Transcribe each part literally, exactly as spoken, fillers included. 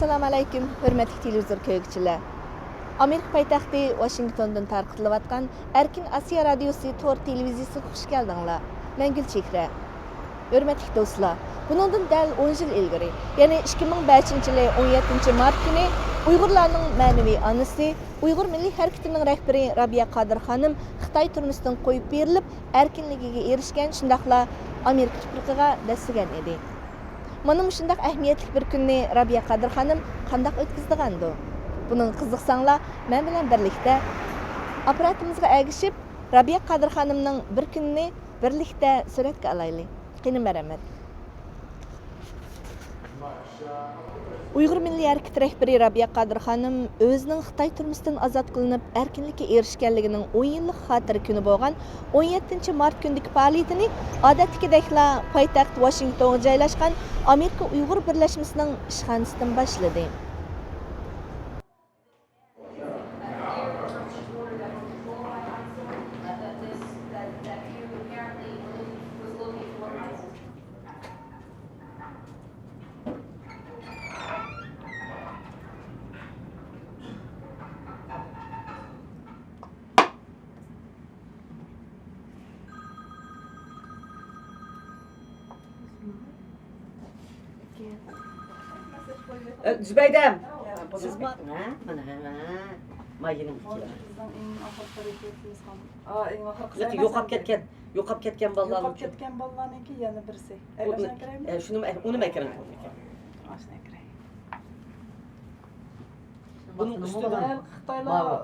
ئەسسالامۇئەلەيكۇم، ھۆرمەتلىك تېلېۋىزور كۆرگۈچىلەر! ئامېرىكا پايتەختى ۋاشىنگتوندىن تارقىتىلىۋاتقان ئەركىن ئاسىيا رادىيوسى تور تېلېۋىزىيىسىگە خۇش كەلدىڭلار. مەن گۈلچېھرە. ھۆرمەتلىك دوستلار، بۇنىڭدىن دەل ئون يىل ئىلگىرى، يەنى ئىككى مىڭ بەشىنچى يىلى ئون يەتتىنچى مارت كۈنى ئۇيغۇرلارنىڭ مەنىۋى ئانىسى، ئۇيغۇر مىللىي ھەرىكىتىنىڭ رەھبىرى رابىيە قادىر خانىم خىتاي تۈرمىسىدىن قويۇپ بېرىلىپ، ئەركىنلىكىگە ئېرىشكەن، شۇنداقلا ئامېرىكا تۇپرىقىغا دەسسىگەن ئىدى. مانا مۇشۇنداق ئەھمىيەتلىك بىر كۈننى رابىيە قادىر خانىم قانداق ئۆتكۈزىدىغاندۇ؟ بۇنىڭغا قىزىقساڭلار، مەن بىلەن بىرلىكتە ئاپپاراتىمىزغا ئەگىشىپ، رابىيە قادىر خانىمنىڭ بىر كۈنىنى بىرلىكتە سۈرەتكە ئالايلى. قېنى، مەرھەمەت. ئۇيغۇر مىللىي ھەرىكىتى رەھبىرى رابىيە قادىر خانىم ئۆزىنىڭ خىتاي تۈرمىسىدىن ئازاد قىلىنىپ، ئەركىنلىككە ئېرىشكەنلىكىنىڭ ئون يىللىق خاتىرە كۈنى بولغان ئون يەتتىنچى مارت كۈنىدىكى پائالىيىتىنى ئادەتتىكىدەكلا پايتەخت ۋاشىنگتونغا جايلاشقان ئامېرىكا ئۇيغۇر بىرلەشمىسىنىڭ ئىشخانىسىدىن باشلىدى. ئە، زۇبەيدەم! سىزمۇ؟ ھە؟ مانا، ھە، ھە. ما يېنىڭ ئىككى. بىزنىڭ ئەڭ ئاخىرقى رېكرۇتىمىز خانىم. ئا، ئەڭ ئاخىرقى يوقاپ كەتكەن، يوقاپ كەتكەن بالىلارنىڭ. يوقاپ كەتكەن بالىلارنىڭكى يەنە بىرسى. ئۇنى، ئاشۇنى ئەكىرەيمۇ؟ ئە، شۇنىمۇ ئەك-، ئۇنىمۇ ئەكىرىڭ. ئاشۇنى ئەكىرەي. بۇنىڭ ئۈستىدە خىتايلار ماۋۇ،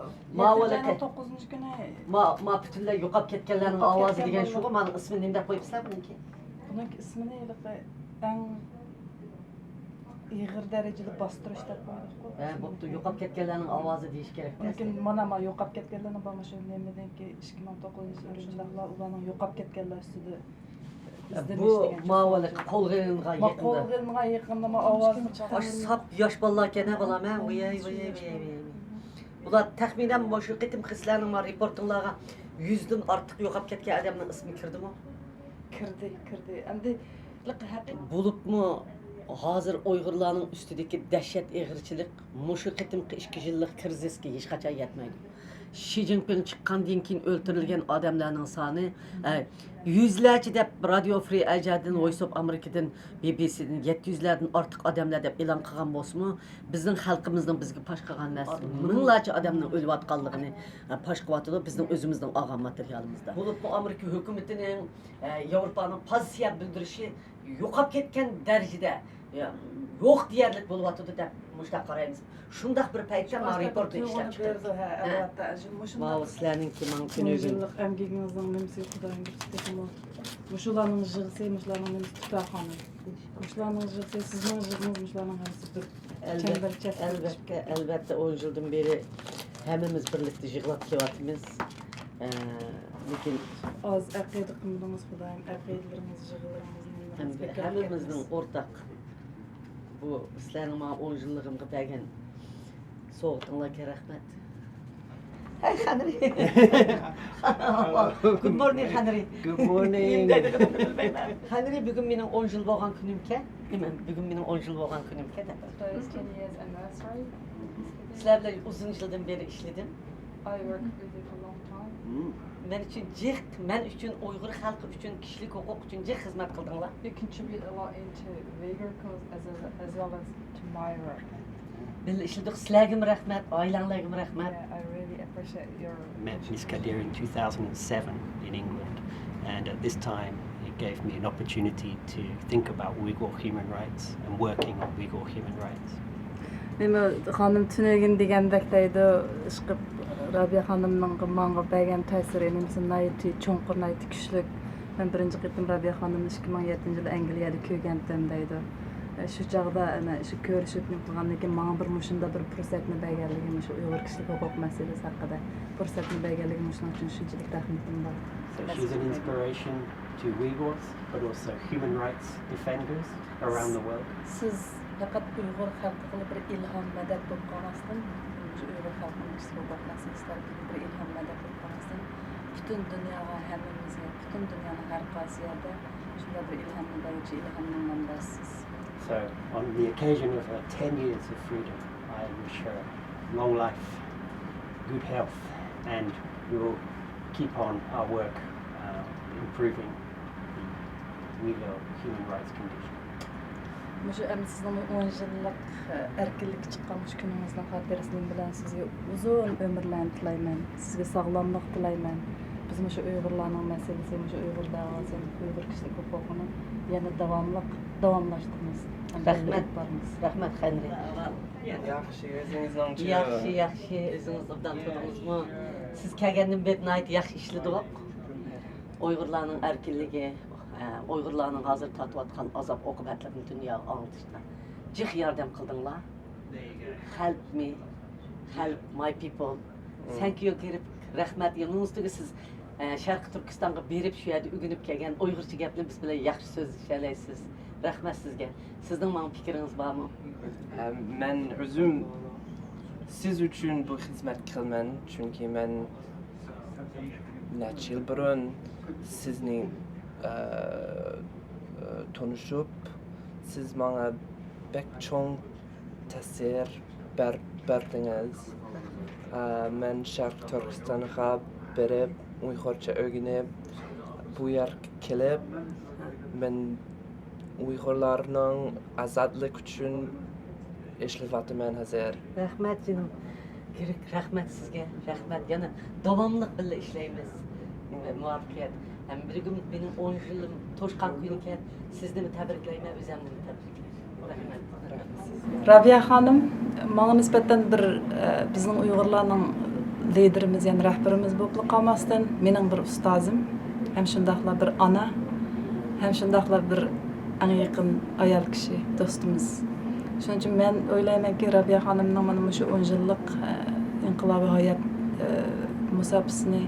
ماۋۇ يەتتىنچى ئاينىڭ توققۇزىنچى كۈنى ما-، ما پۈتۈنلەي يوقاپ كەتكەنلەرنىڭ ئاۋازى دېگەن شۇغۇ، مانا ئىسمىنى نېمە دەپ قويۇپسىلەر بۇنىڭكى؟ بۇنىڭكى ئىسمىنى ھېلىقى ئەڭ ئېغىر دەرىجىلىك باستۇرۇش دەپ قويدۇققۇ. ھە، بوپتۇ، يوقاپ كەتكەنلەرنىڭ ئاۋازى دېيىش كېرەكتە. لېكىن مانا، مانا يوقاپ كەتكەنلەرنىڭ بارمۇ شۇ نېمىدىنكى ئىككى مىڭ توققۇزىنچى يىل شۇنداقلا ئۇلارنىڭ يوقاپ كەتكەنلەر ئۈستىدە ئىزدىنىش دېگەن. بۇ ماۋۇ قولغا ئېلىنغان يېقىندا. قولغا ئېلىنغان يېقىندا ما ئاۋازنى چىقارغان. ئاشۇ ساپ ياش بالىلار ئىكەن ھە، بالام ھە. ۋاي، ۋاي، ۋاي، ۋاي. بۇلار تەخمىنەن مۇشۇ قېتىمقى سىلەرنىڭ ما رېپورتىڭلارغا يۈزدىن ئارتۇق يوقاپ كەتكەن ئادەمنىڭ ئىسمى كىردىمۇ؟ كىردى، كىردى. ئەمدى لىق ھەقىقىي. بولۇپمۇ ھازىر ئۇيغۇرلارنىڭ ئۈستىدىكى دەھشەت ئېغىرچىلىق مۇشۇ قېتىمقى ئىككى يىللىق كىرىزىسكە ھېچقاچان يەتمەيدۇ. شى جىنپىڭ چىققاندىن كېيىن ئۆلتۈرۈلگەن ئادەملەرنىڭ سانى، ئە، يۈزلەرچە دەپ رادىيو فرى ئەيجادىن، ۋويس ئوف ئامېرىكىدىن، بى بى سىدىن يەتتە يۈزلەردىن ئارتۇق ئادەملەر دەپ ئېلان قىلغان بولسىمۇ، بىزنىڭ خەلقىمىزنىڭ بىزگە پاش قىلغان نەرسىسى مىڭلارچە ئادەمنىڭ ئۆلۈۋاتقانلىقىنى، ئە، پاش قىلىۋاتىدۇ بىزنىڭ ئۆزىمىزنىڭ ئالغان ماتېرىيالىمىزدا. بولۇپمۇ ئامېرىكا ھۆكۈمىتىنىڭ، ئە، ياۋروپانىڭ پوزىتسىيە بىلدۈرۈشى يوقاپ كەتكەن دەرىجىدە، يا، يوق دېيەرلىك بولۇۋاتىدۇ دەپ مۇشۇنداق قارايمىز. شۇنداق بىر پەيتتە مانا رېپورتنى ئىشلەپ چىقتۇق. ھە، ئەلۋەتتە، مۇشۇنداق ماۋۇ سىلەرنىڭكى ماڭا كۈنۈگۈن. ئون يىللىق ئەمگىكىڭىزنىڭ نېمىسى خۇدايىم بىر تېخىمۇ مۇشۇلارنىڭ يىغىسى، مۇشۇلارنىڭ نېمىسى تۇتار خانىم. مۇشۇلارنىڭ يىغىسى، سىزنىڭ يىغىڭىز، مۇشۇلارنىڭ ھەممىسى بىر چەمبەرچەك. ئەلۋەتتە، ئەلۋەتتە، ئون يىلدىن بېرى ھەممىمىز بىرلىكتە يىغلاپ كېلىۋاتىمىز. ئە، لېكىن ئاز ئەقىدە قىلمىدىڭىز خۇدايىم، ئەقىدىلىرىڭىز، يىغىلىرىڭىز، نېمىلىرىڭىز بىكار كەتمىسۇن. ھەممىمىزنىڭ ئورتاق. بۇ سىلەرنىڭ ماڭا ئون يىللىقىمغا بەرگەن سوۋغىتىڭلارغا رەھمەت. ھەي، خەنرى. Good morning، خەنرى. Good morning. نېمە دەيدىغىنىمنى بىلمەيمەن. خەنرى، بۈگۈن مېنىڭ ئون يىل بولغان كۈنۈمكەن. نېمە، بۈگۈن مېنىڭ ئون يىل بولغان كۈنۈمكەن دەپ. Today is ten years anniversary. سىلەر بىلەن ئۇزۇن يىلدىن بېرى ئىشلىدىم. I work with you for a long time. مەن ئۈچۈن جىق، مەن ئۈچۈن، ئۇيغۇر خەلقى ئۈچۈن، كىشىلىك ھوقۇق ئۈچۈن جىق خىزمەت قىلدىڭلار. You contribute a lot into Uyghur cause as, a, as well as to my work. بىللە ئىشلىدۇق. سىلەرگىمۇ رەھمەت، ئائىلەڭلەرگىمۇ رەھمەت. Yeah, I really appreciate your. Met Miss Kadir in two thousand seven in England, and at this time it gave me an opportunity to think about Uyghur human rights and working on Uyghur human rights. نېمە، خانىم تۈنۈگۈن دېگەندەك دەيدۇ، ئىشقىلىپ رابىيە خانىمنىڭ ماڭا بەرگەن تەسىرى نېمىسى ناھايىتى چوڭقۇر، ناھايىتى كۈچلۈك. مەن بىرىنچى قېتىم رابىيە خانىمنى ئىككى مىڭ يەتتىنچى يىلى ئەنگلىيەدە كۆرگەنتىم دەيدۇ. شۇ چاغدا ئەنە شۇ كۆرۈشۈپ نېمە قىلغاندىن كېيىن ماڭا بىر مۇشۇنداق بىر پۇرسەتنى بەرگەنلىكى، مۇشۇ ئۇيغۇر كىشىلىك ھوقۇق مەسىلىسى ھەققىدە پۇرسەتنى بەرگەنلىكى، مۇشۇنىڭ ئۈچۈن شۇنچىلىك رەھمىتىم بار. So she's an inspiration to Uyghurs, but also human rights defenders around the world. سىز پەقەت ئۇيغۇر خەلقىگىلا بىر ئىلھام، مەدەت بولۇپ قالماستىن، شۇ ئۇيغۇر خەلقىنىڭ كىشىلىك ھوقۇق مەسىلىسىدە بىر ئىلھام، مەدەت بولۇپ قالماستىن، پۈتۈن دۇنياغا، ھەممىمىزگە، پۈتۈن دۇنيانىڭ ھەر قايسى يەردە شۇنداق بىر ئىلھامنى بەرگۈچى ئىلھامنىڭ مەنبەسىسىز. So, on the occasion of her ten years of freedom, I wish her long life, good health, and we'll keep on our work uh, improving the Uyghur human rights condition. مۇشۇ ئەمدى سىزنىڭ ئون يىللىق ئەركىنلىككە چىققان مۇشۇ كۈنىڭىزنىڭ خاتىرىسى بىلەن سىزگە ئۇزۇن ئۆمۈرلەرنى تىلەيمەن. سىزگە ساغلاملىق تىلەيمەن. بىز مۇشۇ ئۇيغۇرلارنىڭ مەسىلىسى، مۇشۇ ئۇيغۇر دەۋاسى، ئۇيغۇر كىشىلىك ھوقۇقىنى يەنە داۋاملىق داۋاملاشتۇرىمىز. ھەم رەھمەت. ئېلىپ بارىمىز. رەھمەت، خەنرى. ياخشى، ئۆزىڭىزنىڭچۇ؟ ياخشى، ياخشى. ئۆزىڭىز ئوبدان تۇردىڭىزمۇ؟ سىز كەلگەندىن بېرى ناھايىتى ياخشى ئىشلىدۇق. ئۇيغۇرلارنىڭ ئەركىنلىكى، ئۇيغۇرلارنىڭ ھازىر تارتىۋاتقان ئازاب ئوقۇبەتلىرىنى دۇنياغا ئاڭلىتىشتا جىق ياردەم قىلدىڭلار. Help me, help my people. Thank you، كىرىپ رەھمەت. يەنە ئۇنىڭ ئۈستىگە سىز ئە، شەرقىي تۈركىستانغا بېرىپ، شۇ يەردە ئۆگىنىپ كەلگەن ئۇيغۇرچە گەپنى بىز بىلەن ياخشى سۆزلىشەلەيسىز. رەھمەت سىزگە. سىزنىڭ ماڭا پىكرىڭىز بارمۇ؟ ئە، مەن ئۆزۈم سىز ئۈچۈن بۇ خىزمەت قىلىمەن، چۈنكى مەن نەچچە يىل بۇرۇن سىزنى ئە، ئە، تونۇشۇپ، سىز ماڭا بەك چوڭ تەسىر بەر-، بەردىڭىز. ئە، مەن شەرقىي تۈركىستانغا بېرىپ، ئۇيغۇرچە ئۆگىنىپ، بۇ يەرگە كېلىپ، مەن ئۇيغۇرلارنىڭ ئازادلىقى ئۈچۈن ئىشلىۋاتىمەن ھازىر. رەھمەت جېنىم. كىرىك، رەھمەت سىزگە. رەھمەت. يەنە داۋاملىق بىللە ئىشلەيمىز. مۇۋەپپەقىيەت. ھەم بىر كۈن مېنىڭ ئون يىلىم توشقان كۈنى ئىكەن، سىزنىمۇ تەبرىكلەيمەن، ئۆزۈمنىمۇ تەبرىكلەيمەن. رەھمەت. رابىيە خانىم، ماڭا نىسبەتەن بىر، ئە، بىزنىڭ ئۇيغۇرلارنىڭ لىدېرىمىز، يەنى رەھبىرىمىز بولۇپلا قالماستىن، مېنىڭ بىر ئۇستازىم، ھەم شۇنداقلا بىر ئانا، ھەم شۇنداقلا بىر ئەڭ يېقىن ئايال كىشى، دوستىمىز. شۇنىڭ ئۈچۈن مەن ئويلايمەنكى، رابىيە خانىمنىڭ مانا مۇشۇ ئون يىللىق، ئە، ئىنقىلابىي ھايات، ئە، مۇساپىسىنى،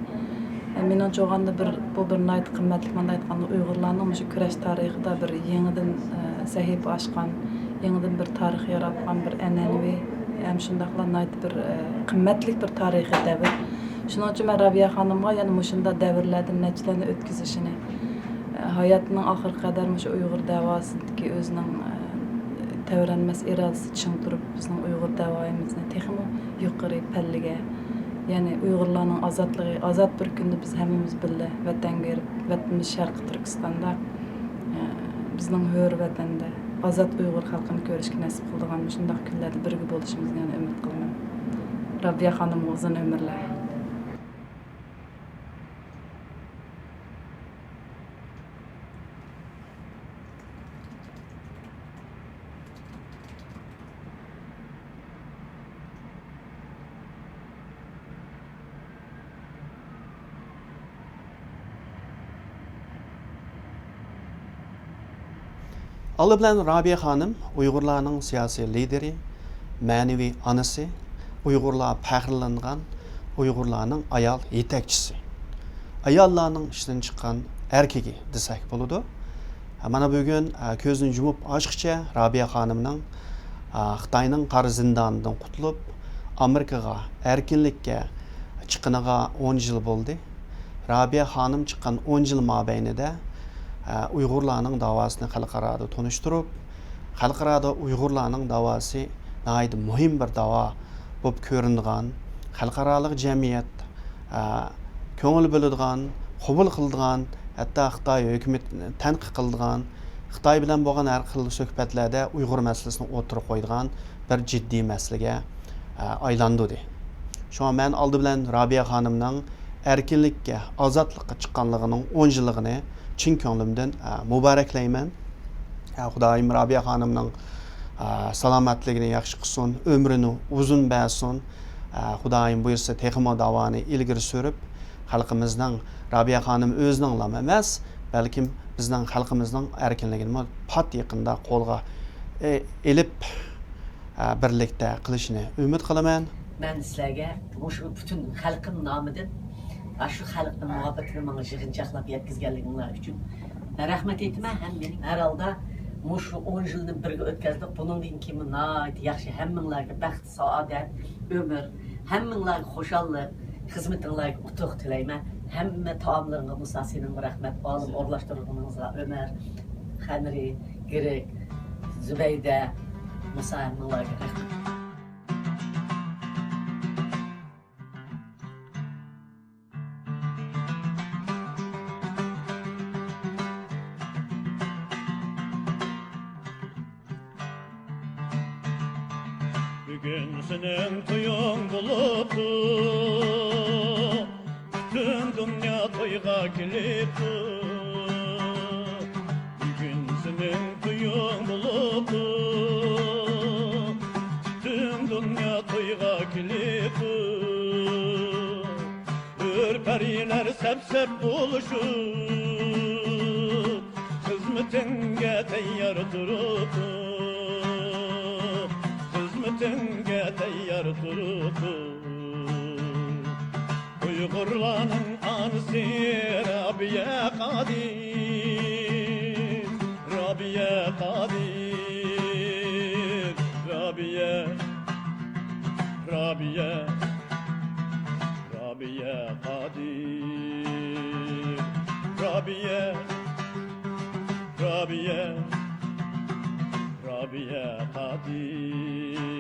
ئە، مېنىڭچە ئالغاندا بىر، بۇ بىر ناھايىتى قىممەتلىك، مۇنداق ئېيتقاندا، ئۇيغۇرلارنىڭ مۇشۇ كۈرەش تارىخىدا بىر يېڭىدىن، ئە، سەھىپە ئاچقان، يېڭىدىن بىر تارىخ ياراتقان بىر ئەنئەنىۋى، ھەم شۇنداقلا ناھايىتى بىر، ئە، قىممەتلىك بىر تارىخىي دەۋر. شۇنىڭ ئۈچۈن مەن رابىيە خانىمغا يەنە مۇشۇنداق دەۋرلەردىن نەچچىلەرنى ئۆتكۈزۈشىنى، ھاياتىنىڭ ئاخىرىغا قەدەر مۇشۇ ئۇيغۇر دەۋاسىدىكى ئۆزىنىڭ، ئە، تەۋرەنمەس ئىرادىسى چىڭ تۇرۇپ، بىزنىڭ ئۇيغۇر دەۋايىمىزنى تېخىمۇ يۇقىرى پەللىگە، يەنى ئۇيغۇرلارنىڭ ئازادلىقى، ئازاد بىر كۈندە بىز ھەممىمىز بىللە ۋەتەنگە بېرىپ، ۋەتىنىمىز شەرقىي تۈركىستاندا، ئە، بىزنىڭ ھۆر ۋەتەندە ئازاد ئۇيغۇر خەلقىنى كۆرۈشكە نەسىپ قىلىدىغان مۇشۇنداق كۈنلەردە بىرگە بولۇشىمىزنى يەنە ئۈمىد قىلىمەن. رابىيە خانىمغا ئۇزۇن ئۆمۈرلەر. ئالدى بىلەن رابىيە خانىم ئۇيغۇرلارنىڭ سىياسىي لىدېرى، مەنىۋى ئانىسى، ئۇيغۇرلار پەخىرلىنىدىغان ئۇيغۇرلارنىڭ ئايال يېتەكچىسى، ئاياللارنىڭ ئىشتىن چىققان ئەركىكى دېسەك بولىدۇ. مانا بۈگۈن، ئە، كۆزنى يۇمۇپ ئاچقىچە رابىيە خانىمنىڭ، ئە، خىتاينىڭ قارا زىندانىدىن قۇتۇلۇپ، ئامېرىكىغا ئەركىنلىككە چىققىنىغا ئون يىل بولدى. رابىيە خانىم چىققان ئون يىل مابەينىدە، ئە، ئۇيغۇرلارنىڭ داۋاسىنى خەلقئارادا تونۇشتۇرۇپ، خەلقئارادا ئۇيغۇرلارنىڭ داۋاسى ناھايىتى مۇھىم بىر داۋا بولۇپ كۆرۈنىدىغان، خەلقئارالىق جەمئىيەت، ئە، كۆڭۈل بۆلىدىغان، قوبۇل قىلىدىغان، ھەتتا خىتاي ھۆكۈمىتىنى تەنقىد قىلىدىغان، خىتاي بىلەن بولغان ھەر خىل سۆھبەتلەردە ئۇيغۇر مەسىلىسىنى ئوتتۇرىغا قويىدىغان بىر جىددىي مەسىلىگە، ئە، ئايلاندۇردى. شۇڭا مەن ئالدى بىلەن رابىيە خانىمنىڭ ئەركىنلىككە، ئازادلىققا چىققانلىقىنىڭ ئون يىللىقىنى چىن كۆڭلۈمدىن، ئە، مۇبارەكلەيمەن. ئە، خۇدايىم رابىيە خانىمنىڭ، ئە، سالامەتلىكىنى ياخشى قىلسۇن، ئۆمرىنى ئۇزۇن بەرسۇن. ئە، خۇدايىم بۇيرۇسا تېخىمۇ داۋانى ئىلگىرى سۈرۈپ، خەلقىمىزنىڭ، رابىيە خانىم ئۆزىنىڭلام ئەمەس، بەلكىم بىزنىڭ خەلقىمىزنىڭ ئەركىنلىكىنىمۇ پات يېقىندا قولغا، ئە، ئېلىپ، ئە، بىرلىكتە قىلىشىنى ئۈمىد قىلىمەن. مەن سىلەرگە مۇشۇ پۈتۈن خەلقىم نامىدىن، ئاشۇ خەلقنىڭ مۇھەببىتىنى ماڭا يىغىنچاقلاپ يەتكۈزگەنلىكىڭلار ئۈچۈن رەھمەت ئېيتىمەن. ھەم مېنىڭ ھەر ھالدا مۇشۇ ئون يىلنى بىرگە ئۆتكەزدۇق. بۇنىڭدىن كېيىنمۇ ناھايىتى ياخشى، ھەممىڭلارگە بەخت، سائادەت، ئۆمۈر، ھەممىڭلارگە خۇشاللىق، خىزمىتىڭلارگە ئۇتۇق تىلەيمەن. ھەممە تائاملىرىڭغا مۇسا سېنىڭمۇ رەھمەت، ئالىم ئورۇنلاشتۇرغىنىڭىزغا ئۆمەر، خەنرى، گىرىك، زۇبەيدە، مۇسا ھەممىڭلارغا رەھمەت. بۈگۈن سېنىڭ تويۇڭ بولۇپتۇ، پۈتۈن دۇنيا تويغا كېلىپتۇ. بۈگۈن سېنىڭ تويۇڭ بولۇپتۇ، پۈتۈن دۇنيا تويغا كېلىپتۇ. ھۆر پەرىلەر سەپ-سەپ بولۇشۇپ، خىزمىتىڭگە تەييار تۇرۇپتۇ، خىزمىتىڭگە تەييار تۇرۇپتۇ. ئۇيغۇرلارنىڭ ئانىسى رابىيە قادىر، رابىيە قادىر، رابىيە، رابىيە، رابىيە قادىر، رابىيە، رابىيە، رابىيە قادىر.